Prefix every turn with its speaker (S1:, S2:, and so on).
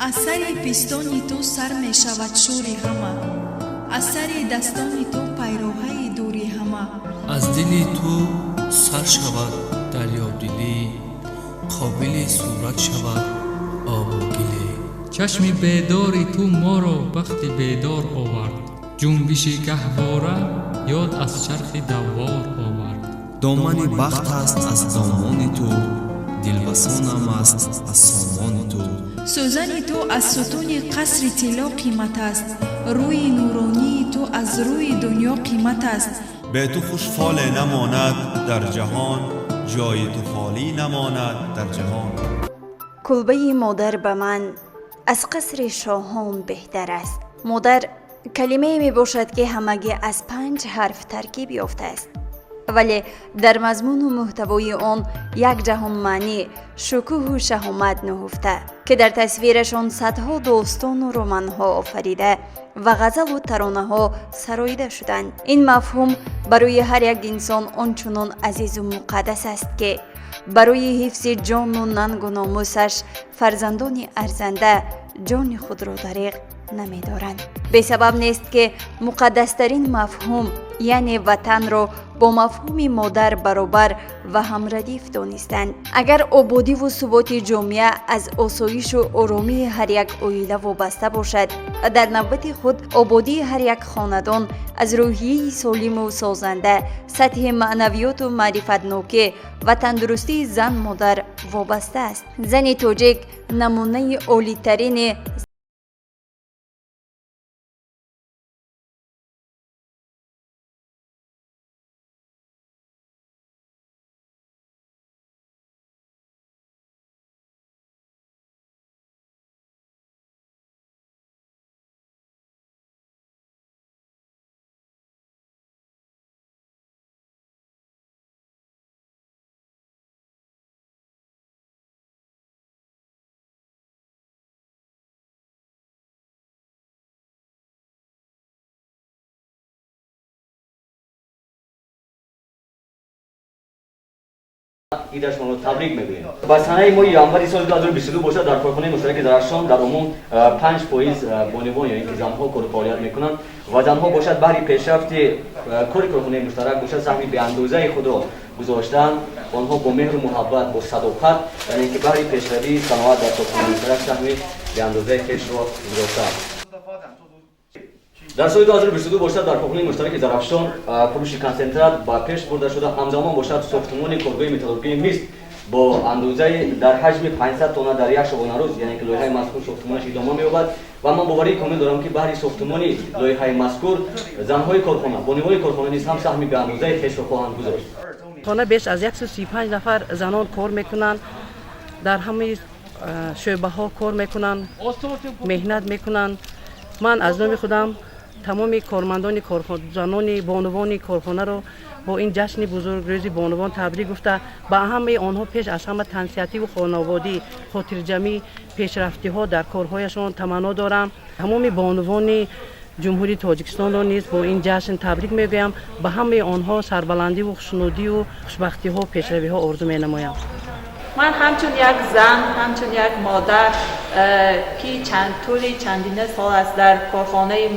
S1: Аз сари пистони ту сар мешавад шӯри ҳама, аз сари дастони ту пайроҳаи дури ҳама.
S2: Аз дили ту сар шавад дарёдилӣ, қобили сурат шавад обу гилӣ.
S3: Чашми бедори ту моро бахти бедор овард, ҷунбиши гаҳвора ёд аз чархи даввор овард.
S4: Домани бахт аст аз домони ту, дилбасонам аст аз сомони ту.
S1: Сӯзани ту аз сутуни қасри тилло қимат аст, рӯи нуронии ту аз рӯи дунё қимат аст.
S5: Бе ту хуш фоле намонад дар ҷаҳон, ҷои ту холӣ намонад дар ҷаҳон.
S6: Кулбаи модар ба ман аз қасри шоҳон беҳтар аст. Модар калимае мебошад, ки ҳамагӣ аз панҷ ҳарф таркиб ёфтааст, вале дар мазмуну муҳтавои он як ҷаҳон маънӣ, шукӯҳу шаҳомат нуҳуфта, ки дар тасвирашон садҳо достону романҳо офарида ва ғазалу таронаҳо сароида шуданд. Ин мафҳум барои ҳар як инсон он чунон азизу муқаддас аст, ки барои ҳифзи ҷону нангу номусаш фарзандони арзанда ҷони худро дариғ намедоранд. Бесабаб нест, ки муқаддастарин мафҳум, яъне ватанро бо мафҳуми модар баробар ва ҳамрадиф донистанд. Агар ободиву суботи ҷомеа аз осоишу оромии ҳар як оила вобаста бошад, дар навбати худ ободии ҳар як хонадон аз рӯҳияи солиму созанда, сатҳи маънавиёту маърифатнокӣ ва тандурустии зан модар вобаста аст. Зани тоҷик намунаи олитарини
S7: Идашонро табрик мегӯем. Ба санаи моҳи январи соли 2022 бошад, дар корхонаи муштараки Зарафшон дар умум 5% бонувон ё ин ки занҳо кору фаъолият мекунанд ва занҳо бошад, баҳри пешрафти кори корхонаи муштарак бошад, саҳми беандозаи худро гузоштанд. Онҳо бо меҳру муҳаббат, бо садоқат, яъне ки баҳри пешравии саноат дар корхонаи муштарак саҳми беандозаи хешро гузоштанд. Дар соли 2022 бошад, дар корхонаи муштараки Зарафшон фурӯши консентрат ба пеш бурда шуда, ҳамзамон бошад, сохтмони коргоҳи металлургии мис бо андозаи дар ҳаҷми 500 тонна дар як шабонарӯз, яъне ки лоиҳаи мазкур сохтмонаш идома меёбад ва ман боварии комил дорам, ки баҳри сохтмони лоиҳаи мазкур занҳои корхона, бонувони корхона низ ҳам саҳми беандозаи хешро хоҳанд гузошт.
S8: Хона беш аз 135 нафар занон кор мекунанд, дар ҳамаи шӯъбаҳо кор мекунанд, меҳнат мекунанд. Ман аз номи худам тамоми кормандони, занони, бонувони корхонаро бо ин ҷашни бузург, Рӯзи бонувон, табрик гуфта, ба ҳамаи онҳо пеш аз ҳама тансиҳативу хонаводӣ, хотирҷамӣ, пешрафтиҳо дар корҳояшон таманно дорам. Тамоми бонувони Ҷумҳурии Тоҷикистонро низ бо ин ҷашн табрик мегӯям, ба ҳамаи онҳо сарбаландиву хушнудию хушбахтиҳо, пешравиҳо орзу менамоям.
S9: Ман ҳамчун як зан, ҳамчун як модар, ки тӯли чандина сол аст дар корхонаи